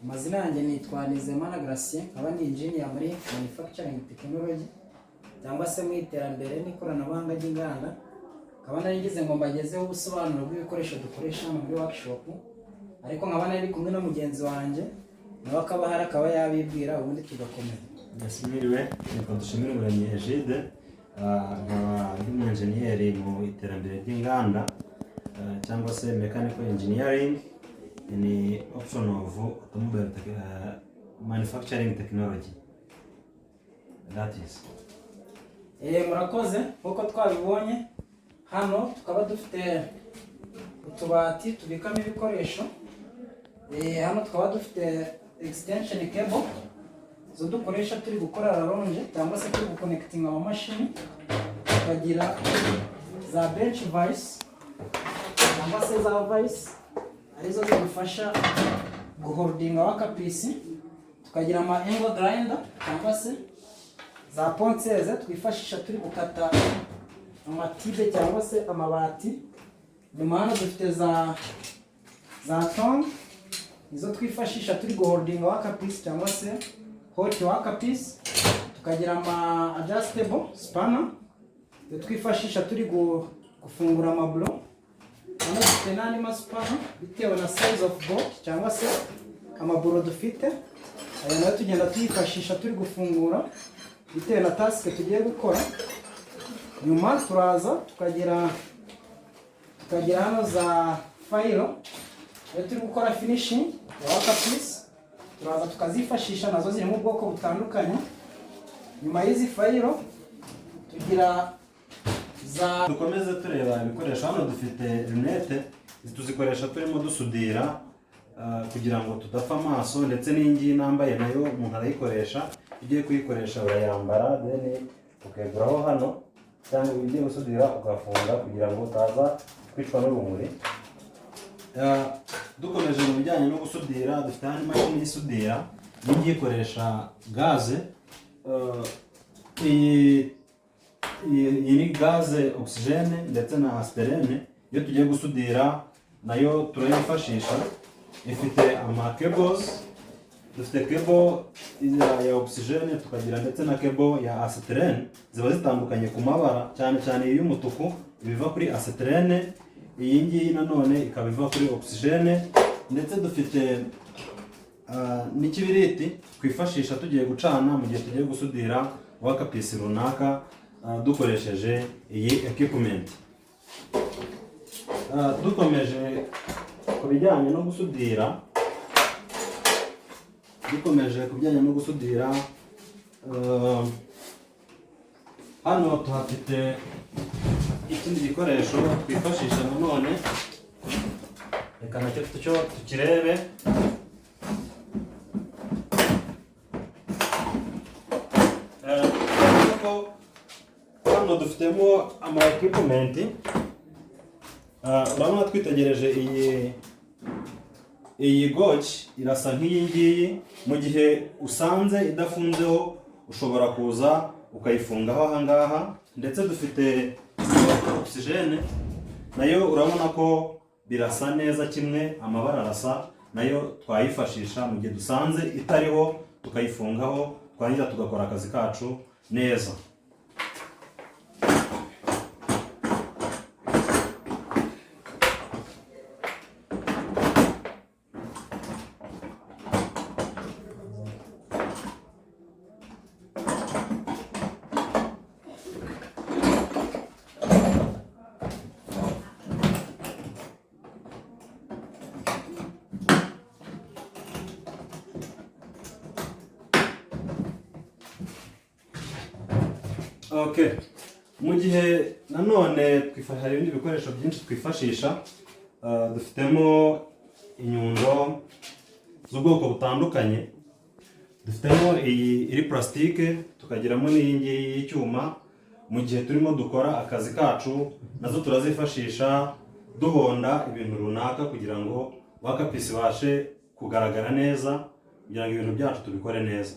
Amazina yanjye nitwa Nizeyimana Gratien, nkaba ni engineer muri manufacturing technology cyangwa se mu iterambere n'ikoranabuhanga ry'inganda. Nkaba nari ngize ngo mbagezeho ubusobanuro bw'ibikoresho dukoresha hano muri workshop, ariko nkaba nari kumwe na mugenzi wanjye, nawe akaba ahari, akaba yabibwira, ubundi tugakomeza. Mwiriwe, nitwa Dushimire Umuremyi Egide, nkaba ndi umu enjeniyeri mu iterambere ry'inganda, cyangwa se mechanical engineering in option of automobile manufacturing technology, that is. Murakoze. Nk'uko twabibonye hano, tukaba dufite utubati tubikamo ibikoresho. Hano tukaba dufite extension cable zo dukoresha turi gukora rallonge cyangwa se turi guconnectinga amamashini, tukagira za bench vise cyangwa se za vise, arizo zidufasha guholdinga workpiece, tukagira ama angle grinder cyangwa se za ponceuse twifashisha turi gukata amatube cyangwa se amabati. Nyuma hano dufite za tong, izo twifashisha turi guholdinga workpiece cyangwa se hot workpiece, tukagira ama adjustable spanner iyo twifashisha turi gufungura amaburo. Hano dufite n'andi masupana bitewe na size of bolt cyangwa se amaburo dufite. Aya nayo tugenda tuyifashisha turi gufungura bitewe na task tugiye gukora. Nyuma turaza tukagira hano za file iyo turi gukora finishing ya workpiece, turaza tukazifashisha, nazo ziri mu bwoko butandukanye. Nyuma y'izi file tugira za Dukomeze tureba ibikoresho. Hano dufite lunettes, izi tuzikoresha turimo dusudira kugira ngo tudapfa amaso, ndetse n'iyi ngiyi nambaye nayo umuntu arayikoresha. Iyo ugiye kuyikoresha urayambara, then ukeguraho hano, cyangwa iyo ugiye gusudira ugafunga kugira ngo utaza kwicwa n'urumuri. Dukomeje mu bijyanye no gusudira, dufite hano imashini isudira. Iyi ngiyi ikoresha gaze. Iyi ni gaze oxygène ndetse na acetylène. Iyo tugiye gusudira nayo turayifashisha. Ifite ama cables, dufite cable ya oxygène, tukagira ndetse na cable ya acetylène. Ziba zitandukanye ku mabara, cyane cyane iyi y'umutuku iba iva kuri acetylène, iyi ngiyi nanone ikaba iva kuri oxygène. Ndetse dufite n'ikibiriti twifashisha tugiye gucana mu gihe tugiye gusudira workpiece runaka, dukoresheje iyi equipment. Dukomeje ku bijyanye no gusudira, hano tuhafite ikindi gikoresho twifashisha nanone, reka nacyo cyo tukirebe. Urabona ko hano dufitemo ama equipment. Urabona twitegereje iyi gauge irasa nk'iyi ngiyi. Mu gihe usanze idafunzeho, ushobora kuza ukayifungaho aha ngaha. Ndetse dufite oxygène, nayo urabona ko birasa neza kimwe, amabara arasa, nayo twayifashisha mu gihe dusanze itariho, tukayifungaho, twarangiza tugakora akazi kacu neza. Okay. Mu gihe nanone hari ibindi bikoresho byinshi twifashisha, dufitemo inyundo z'ubwoko butandukanye. Dufitemo iyi iri plastique, tukagiramo n'iyi ngiyi y'icyuma. Mu gihe turimo dukora akazi kacu, nazo turazifashisha duhonda ibintu runaka kugira ngo workpiece ibashe kugaragara neza, kugira ngo ibintu byacu tubikore neza.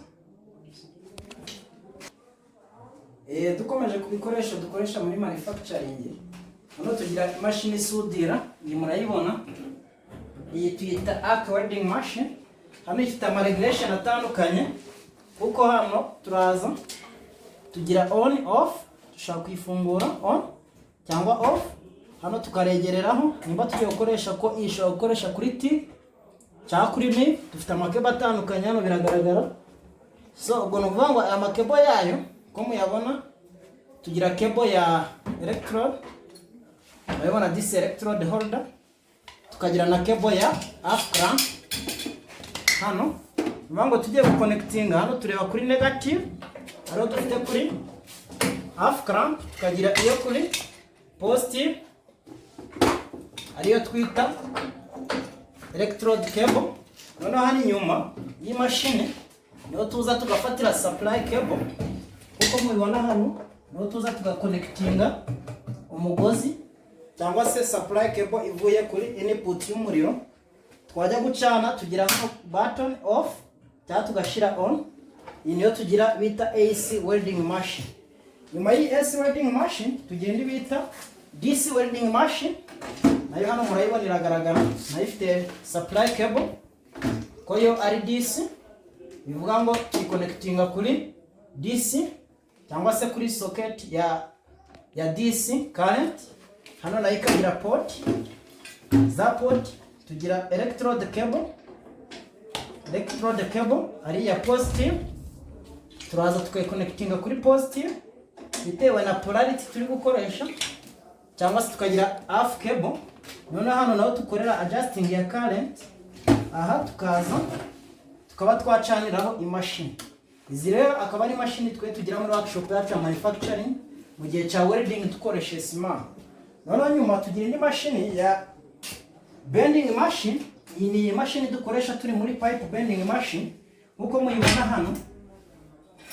Dukomeje ku bikoresho dukoresha muri manufacturing, hano tugira imashini isudira. Iyi murayibona, iyi tuyita arc welding machine. Hano ifite ama regulation atandukanye, kuko hano turaza tugira on, off. Dushobora kuyifungura on cyangwa off. Hano tukaregereraho nimba tugiye gukoresha, ko iyi ishobora gukoresha kuri TIG cyangwa kuri MIG. Dufite ama cable atandukanye hano, biragaragara. So ubwo ni ukuvuga ngo aya ma cable yayo ko muyabona, tugira cable ya electrode, murabibona, this electrode holder, tukagira na cable ya half clamp. Hano ni ukuvuga ngo tugiye guconnectinga hano, tureba kuri negative, hariho dufite kuri half clamp, tukagira iyo kuri positive, ariyo twita electrode cable. Noneho hano inyuma y'imashini niho tuza tugafatira supply cable. Kuko mubibona, hano niho tuza tugaconnectinga umugozi cyangwa se supply cable ivuye kuri input y'umuriro. Twajya gucana, tugira hano button off cyangwa tugashyira on. Iyi niyo tugira bita AC welding machine. Nyuma y'iyi AC welding machine, tugira indi bita DC welding machine. Nayo hano murayibona, iragaragara. Nayo ifite supply cable, ko yo ari DC, bivuga ngo tuyiconnectinga kuri DC cyangwa se kuri socket ya DC current. Hano nayo ikagira port za port. Tugira electrode cable. Electrode cable ari iya positive, turaza tukayiconnectinga kuri positive bitewe na polarity turi gukoresha, cyangwa se tukagira half cable. Noneho hano naho dukorera adjusting ya current. Aha tukaza tukaba twacaniraho imashini. Izi rero akaba ari imashini twe tugira muri workshop yacu ya manufacturing mu gihe cya welding dukoresheje sima. Noneho nyuma tugira indi mashini ya bending machine. Iyi ni imashini dukoresha turi muri pipe bending machine, nk'uko muyibona hano.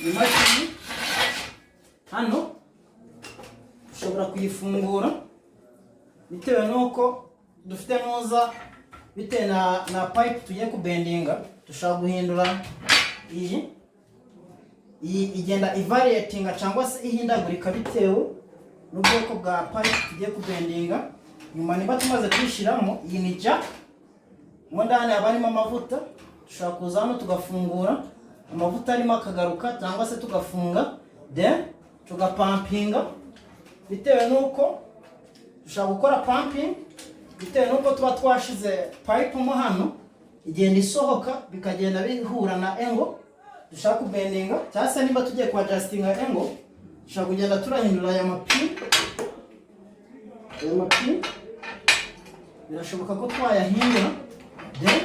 Iyi mashini hano ushobora kuyifungura bitewe n'uko dufite nuza, bitewe na pipe tugiye kubendinga. Dushobora guhindura iyi igenda ivariatinga cyangwa se ihindagurika bitewe n'ubwoko bwa pipe tugiye kubendinga. Nyuma niba tumaze kuyishyiramo, iyi ni jack, mo ndani haba harimo amavuta. Dushobora kuza hano tugafungura, amavuta arimo akagaruka, cyangwa se tugafunga, then tugapumpinga bitewe n'uko dushobora gukora pumping, bitewe n'uko tuba twashize pipe mo hano, igenda isohoka, bikagenda bihura na angle dushaka kubendinga. Cyangwa se niba tugiye kuadjustinga angle, dushobora kugenda turahindura aya mapine. Aya mapine birashoboka ko twayahindura, then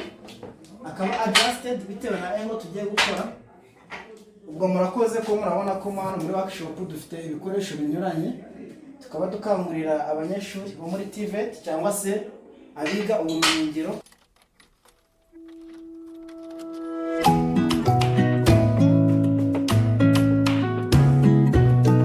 akaba adjusted bitewe na angle tugiye gukora. Ubwo murakoze ko murabona ko hano muri workshop dufite ibikoresho binyuranye. Tukaba dukangurira abanyeshuri bo muri TVET cyangwa se abiga ubumenyingiro.